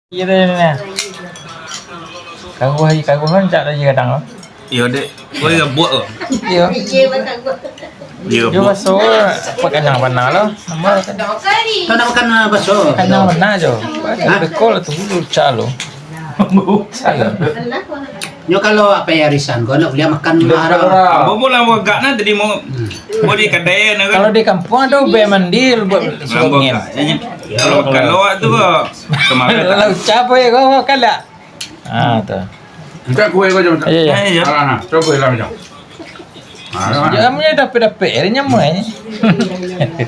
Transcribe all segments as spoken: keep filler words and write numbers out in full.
Iyo tadi ni. Karuah, karuah kan cak tadi kadang tu. Iyo, dek. Kau yang buat tu. Iyo. Iyo, baso pakanyang bana lo. Kau nak makan, ah, baso? Kanyang bana jo. Hah? Bekol tu dulu cak lo. Iyo. Nyo kalau apo arisan kau nak beli makan lah. Ambo pun lah agak nah tadi mau. Hmm. Mau di kadai nah kan. Kalau di kampuang tu be mandil buat suap ngen. Kalau makan lawak tu kok. Kemarin. Kalau ucap apa ya kau makan tak? Ah, tu. Minta kue kau je minta. Iyo, iyo. Iyo, iyo. Alah, nah. Cubo lah macam. Ah, jangan punya dapik-dapik, dia nyaman.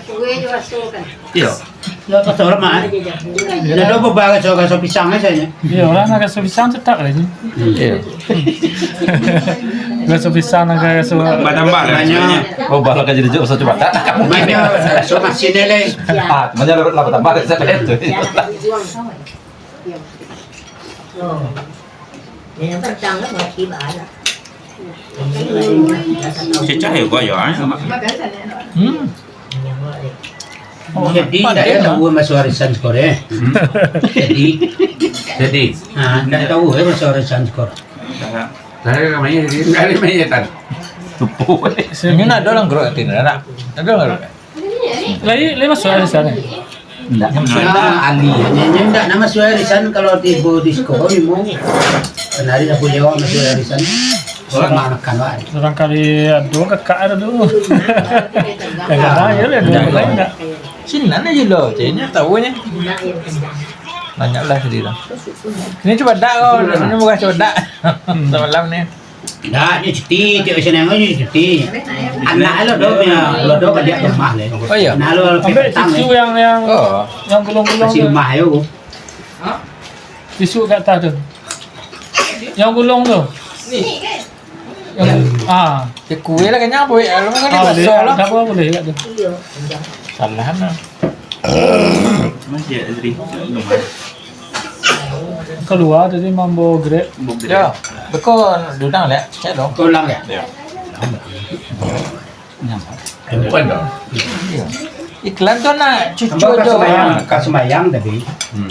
Kue je masukkan. Iyo. Yo, tak tahu lah, Mak. Dia ada beberapa rasa, rasa pisang aja nya. Iyo, orang nak rasa pisang tetap lah je. Iyo. Rasa pisang nak rasa. Bertambah lah. Banyak. Oh, baru kerja dia rasa cuba tak. Banyak rasa masih nilai. Ah, banyak lah bertambah rasa tu. Cecah ya, gua ya, eh. Hmm. Jadi, ndak tahu masuk arisan skor, eh. Hmm. Jadi. Jadi. Ah, ndak tahu, eh, masuk arisan skor. Saya main jadi, ndak ada main tan. Tupu. Sebenarnya ada orang grup hati, ndak ada. Ada orang grup. Lai, lai masuk arisan ni? Ndak, maksudnya ahli. Nyo, nyo ndak nak masuk arisan kalau tibo di sekolah ni mau. Kenari dah punya awak masuk arisan. Orang makan, Pak. Orang kali ado kakak ada dulu. Kakak ayo lah, dua lain ndak? Sinan aja lo, caknya tahu nya. Banyak lah sendiri lah. Ini cuba dak kau, ini bukan cuba dak. Hmm. Semalam ni. Ndak, nyo cuti, tiok Senin nyo cuti. Anak lo do, nyo, lo do baliak rumah le. Oh, iyo? Anak lo. Ambil petang tisu le. Yang, yang, oh, yang gulung-gulung tu. Masih rumah yo. Tisu kat atas tu. Yang gulung tu. Ni. Yang, ah. Cek kue lah kenyang, boy. Kalau makan di pasar lah. Dah apa boleh kat tu. Salah nah. Masih Azri. Kalua tadi mambo Grab. Yo, beko dudang lek, cek dong. Kau ulang ya? Yo. Bukan dong. Iyo. Iklan tu nak cucu jo. Ka sumbayang, ka sumbayang tadi. Hmm.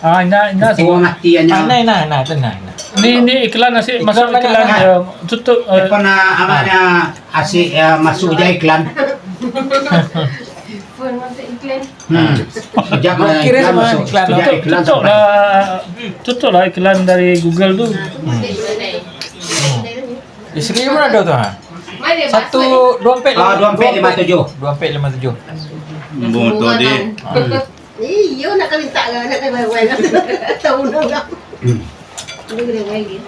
Ah, indak, indak. Mati hanya. Ah, nah, nah, nah, tenang, nah. Ni, ni iklan nasi masuk iklan, iklan, yo. Tutup, eh. Pernah amaknya asik, ya, masuk je iklan. Phone masuk iklan. Hmm. Sejak, eh, iklan masuk, iklan, sejak iklan. Tutup lah, tutup lah iklan dari Google tu. Hmm. Isteri pun ada tu, ha? Satu, dua ampek, ah, dua ampek lima tujuh. Dua ampek lima tujuh. Bumbung tu, Dik. Hmm. Iyo, nak kawin tak, nak kawin. Tahu nak. Hmm. Dia kena main game.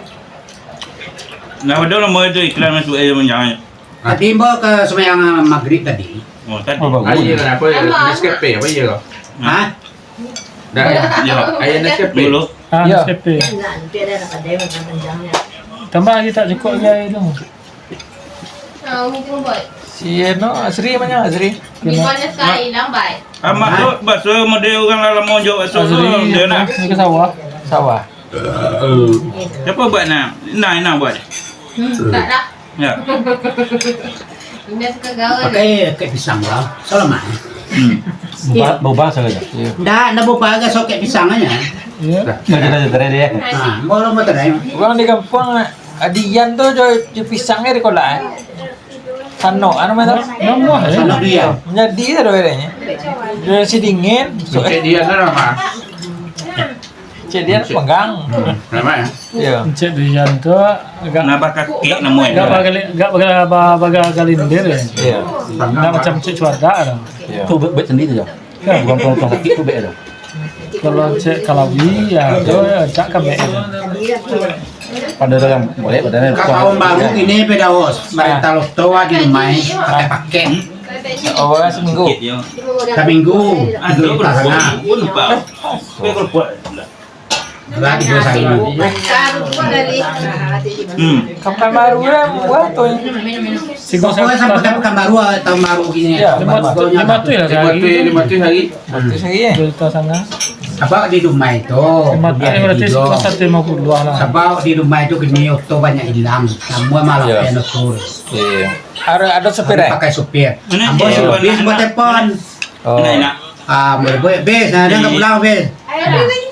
Nah, betul lah, mau itu iklan masuk aja menjangan. Tadi ambo ka sumbayang, ah, Magrib tadi. Oh, tadi. Oh, bagus. Aia lah, apa ya? Nescafe, apa iya kau? Ha? Dah. Yo. Aia Nescafe. Dulu. Ah, yo. Nescafe. Tambah lagi tak cukup lagi aia tu. Ah, umi tunggu, boy. Si Eno, Azri mana Azri? Di mana sekali lambat? Amak tu, bakso model urang lah lamo jo bakso tu, Azri, dia nak. Dia ke sawah. Sawah. Siapa buat nak? Nah, nak buat. Hmm, tak dah. Ya. Indah suka gaul. Pakai kek pisang lah. Salamat. Hmm. Boba, boba sajo. Ndak, ndak boba, agak sok kek pisang aja. Iya. Dah, dah, dah, dah, dah. Ha, mau lo mau tadai. Urang di kampuang, Adian tu jo, jo pisang ni dikolak, eh. Sanok, anu mah tu? Sanok, eh? Sanok dia. Jadi tu bedanya. Dia si dingin. Cek dia sana mah. Cek dia panggang. Hmm, nama ya? Iya. Cek Duyan tu agak, nabah kakek namo agak ya? Bagali-, agak baga-, ba-, baga galindir ya. Iya. Ndak macam cek cuadak tu. Iya. Tu buat, buat sendiri tu. Bukan potong-potong sakit tu bek tu. Kalau cek Kalawi ya tu cak kambek tu. Pada orang boleh, pada orang. Ka tahun baru kini beda, Os. Marintah Loto di rumah, pakai-pakai. Oh, seminggu. Saminggu. Tidur di tanah. Lah, tiga hari. Hmm. Kapan baru lah buat tu? Pokoknya sampai kapan baru, ah, tahun baru gini. Ya, lima, lima ratus lah sehari. Lima ratus hari. Lima ratus hari, eh? Juta sana. Sabab di rumah itu, lima ratus, dia berarti tiga. Sekitar satu lima puluh lah. Sabab di rumah itu gini, oto banyak hilang. Semua malah, ya, oto. Iya. Ada, ada supir, eh? Pakai supir. Ini ambo, iya, supir, iya, semua telepon. Oh. Enak, enak. Ah, boleh, boleh. Bis, nah, dia tak pulang, bis. Ayo, ayo, ayo.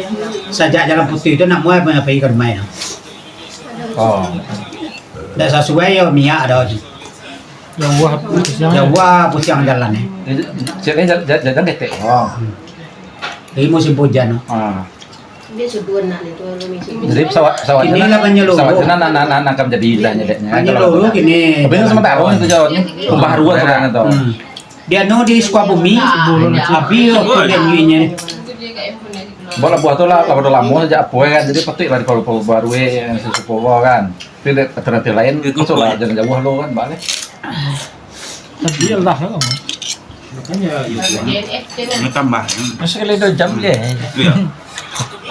Sajak Jalan Putuih tu, nak muai pai ka rumah tu. Oh. Ndak sasuai yo minyak ado. Jauah pusiang. Jauah pusiang jalan ni. Jadi, jadi jalan, jalan, jalan ketek. Oh. Jadi musim hujan tu. Ah. Jadi pesawat, pesawat Kini lah menyeluruh. Pesawat tu nan, nan, nan, nan akan jadi lah nyedeknya. Menyeluruh kini. Tapi itu sementara itu jawabnya. Pembaharuan sekarang itu. Hmm. Dia nu di Sukabumi, habis waktu dia nyuinya. Buat labuah tu lah, labuah tu lamo sajak apo kan, jadi petik lah di Palu-Palu Baru eh, yang sesupo kan. Tapi dek alternatif lain, itu lah jalan jauah lo kan, balik. Tapi Allah lo. Makanya itu. Ini tambah. Masih kali dua jam je. Iya.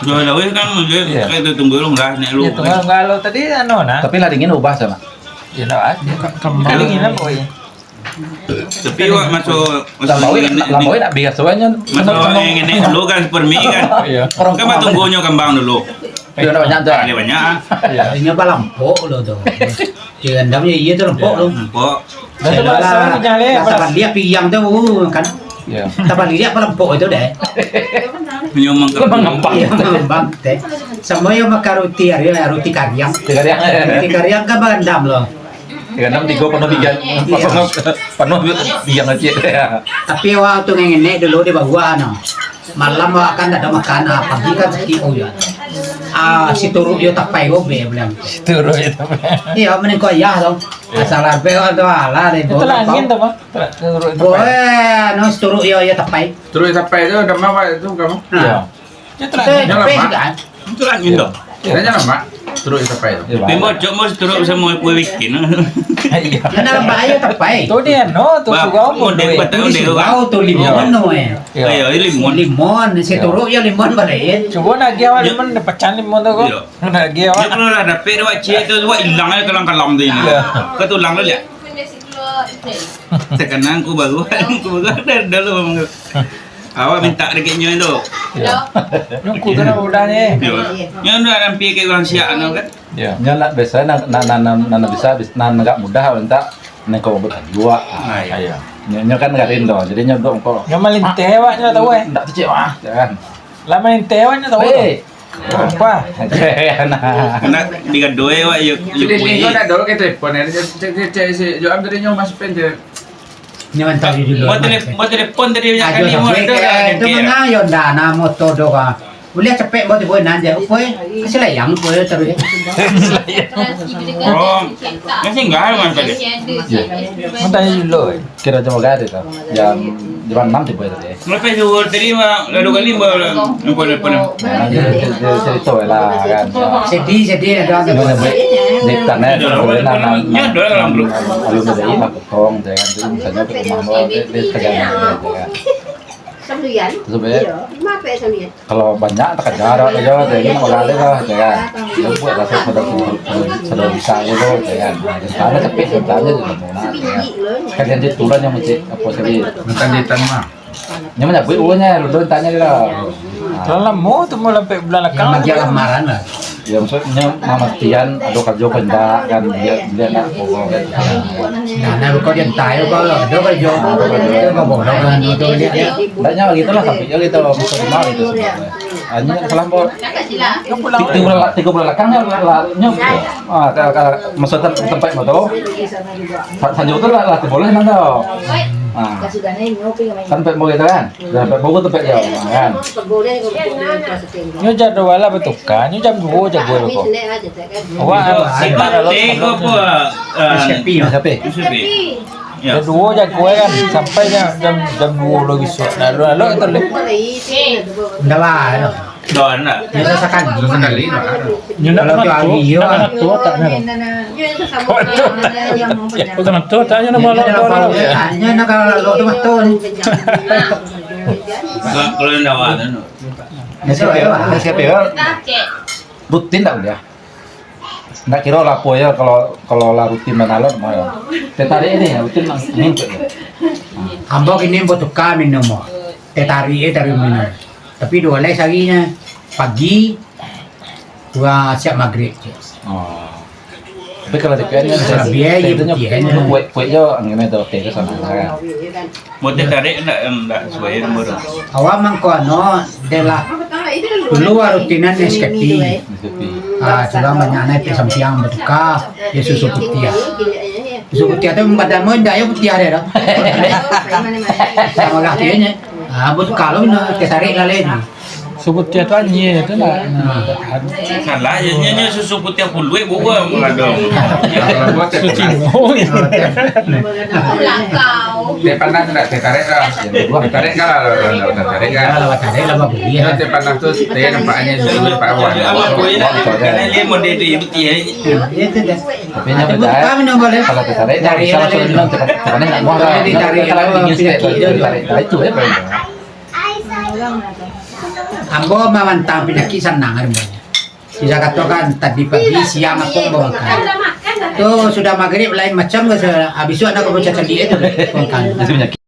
Dua jam kan, dia kayak tu tunggu lu enggak, naik lu. Ya, tunggu enggak lo tadi, anu, nah. Tapi lah dingin ubah sama. Ya, enggak ada. Kembali. Dingin apa ya? Tapi awak masuk, masuk Tambah weh, ini, tambah weh nak biasa aja. Masuk yang ini dulu kan, supermi kan. Iya. Kan tunggunyo kambang dulu. Iya, nak banyak tu. Ah, dia banyak. Iya. Inyo balampok lo tu. Dia rendam je, iya tu lampok lo. Lampok. Dah tu lah, lah, lah, lah, lah, tak balik piyang tu, uh, kan. Iya. Tak balik dia balampok itu deh. Punya mangkang. Mangambang. Iya, mangambang teh. Sama yang makan roti hari lah, roti kariang. Roti kariang. Roti kariang kan barandam lo. Kadang tigo panuah biang, panuah, panuah biang kecil. Tapi awak tu ngenek dulu di bawah no. Malam awak kan tak ada makan, ah, pagi kan sakit oh ya. Ah, si turuk yo tapai go be bilang. Si turuk yo tapai. Iya, mending kau ayah tu. Asal ape awak tu alah deh. Itu lah angin tu, Pak. Turuk yo tapai. Boy, no si turuk yo yo tapai. Turuk yo tapai tu gambar apa itu kamu? Nah. Iya. Itu lah angin. Itu lah angin tu. Dah jangan, Mak. Turuk sampai tu. Tapi bocok mah turuk samo kue bikin. Iya. Kan dalam bahaya tapai. Tu dia no, tu surau pun model duit. Batang model surau tu limon no eh. Iya. Ayo, limon. Limon, si turuk ya limon balik. Cuba nak dia awak limon, dia pecah limon tu kok. Iya. Nak dia awak. Dia kalau lah dapik dia buat cik tu, buat hilang aja kalam-kalam tu ini. Iya. Kau tulang tu lihat. Sekarang aku baru, aku baru ada dulu. Awak minta dekat nyo tu. Ya. Nungku tu nak udah ni. Yo. Nyo nak rampi ke urang siak no kan? Ya. Nyo nak biasa nak, nak, nak, nak, nak bisa, bis-, nak agak mudah minta nengko buat juak. Ah, ya. Nyo, nyo kan garin tu. Jadi nyo dok ko. Nyo malinteh awak nyo tahu eh. Ndak tu cik wah, jangan. Lah malinteh awak nyo tahu tu. Eh. Apa? Nak digaduh eh, wak, yuk, yuk. Jadi, ni kau nak dulu ke telepon, eh. Cek, cek, cek, cek, si Joam tadi nyo masuk pen je. Nyo mantap di dulu. Buat tele-, buat telepon tadi, banyak kali mau sampai ada ke, ada tu ke. Mana yo ndak, nah, motor do ka. Boleh cepek buat ibu nan je. Apa, eh? Kasih layang, apa, eh, terus, eh. Oh, yang singgah, Mas, tadi. Ya. Mau tanya dulu, eh. Kira jam berapa tu? Jam Jam enam tibo tadi. Lepas zuhur tadi mah, lalu kali mah, nampak depan. Nah, dia, dia, dia cerita lah kan. Sedih, sedih, ada, ada. Dia buat, dia tanah, dia nak, nak, nak, alun ada iman, potong, jangan tu, misalnya ke rumah, dia, dia tegang, dia, dia, kan. Sambilan? Sambilan? Iya. Lima apa ya sambilan? Kalau banyak, tak ada, ada, ada, dia nak makan, dia dah, dia kan. Dia buat lah, sudah, sudah, sudah bisa, gitu, dia kan. Nah, dia sana, tapi sebenarnya dia nak, dia kan. Sekalian dia turun yang mesti, apa, sekali. Makan di tanah. Nyo manyabuik ulunyo, ulun tanyo lah. Lah lamo tu, mau sampai bulan lakang. Yang bagi lamaran lah. Ya, maksudnya, mamastian ado karajo ko indak, kan, dia, dia nak pokok, kan. Nah, nah, kau dia entah, ya, kau ado karajo, dia mau bolong, kan, tu dia, dia. Banyak gitu lah, sampai dia gitu, maksudnya, gitu, sebenarnya. Hanya salah, Bos. Tiga bulan, tiga bulan lakang, lah, lah, nyo, ah, ka, ka, maksud tem-, tempat mo tu. Sa-, sajo tu lah, lah, boleh nang tu. Ah. Kan pek mo gitu kan? Dah pek mo tu pek jauh, kan? Nyo jadwal lah batukar, nyo jam duo jago ko. Awak, Tigo, tigo apa, ah, Sapi, Sapi. Sapi. Ya. Jam duo jago kan, sampai jam, jam, jam duo lo bisuak. Lalu, lalu tu leh. Dah lah, dah. Dah, dah. Nyo sakali, sakali, dah. Nyo nak mato, nak mato tak nyo? Mato tak. Nyo nak mato tak nyo, nak mato tak nyo? Nyo nak kalau lalu tu mato ni. Kalau, kalau ndak ada, no. Nyo siapa ya? Nyo siapa ya? Rutin tak kuliah? Ndak kiro lah apo yo, kalau, kalau lah rutin manalon, mah yo. Teh tarik ni, rutin nang ni. Ambo kini batukar minum, oh. Teh tarik, eh, tarik minum. Tapi duo lai sarinyo. Pagi, dua siap magrib. Oh. Tapi kalau di P N kan, Lebih, teh, iya, teh tu nyo, putihan. Kuek, kuek jo, angin tu, teh tu sama kan. Mau teh tarik ndak, ndak suai nomor tu. Awak mangko ano, dek lah. Dulu rutinan Nescafe. Nescafe. Ah, sudah banyak naik teh sampiang batukar, ya susu putiah. Susu putiah tu badan mo indak ya putiah dia tu. Sama lah dia nya. Ah, batukar lo, teh tarik lah lain. Susu putiah tu anyia tu nak. Hmm. Salah, ya, nya, nya susu putiah puluik, buah mengadong. Susu cingok. Teh panas ndak, teh tarik lah. Teh tarik kan lah, lah, lah, lah, tarik kan. Lah, lah, tarik lah, bagus. Iyo, teh panas tu, teh nampaknyo susu nampaknyo. Apo, iyo, karano dia model tu, iyo, putiah. Iyo, itu dah. Tapi nyo percaya, kalau teh tarik, dari bisa masuk dalam teh panas, ndak muah lah. Ditarik, kalau dingin sikit, tarik, tarik, tarik, itu ya, paling. Ambo mamantang panyakik sanang, ambo. Bisa katokan tadi pagi, siang, apo ambo makan. Tu sudah magrib lain macam, habis tu anak ambo cacaliak tu, makan. Itu panyakik.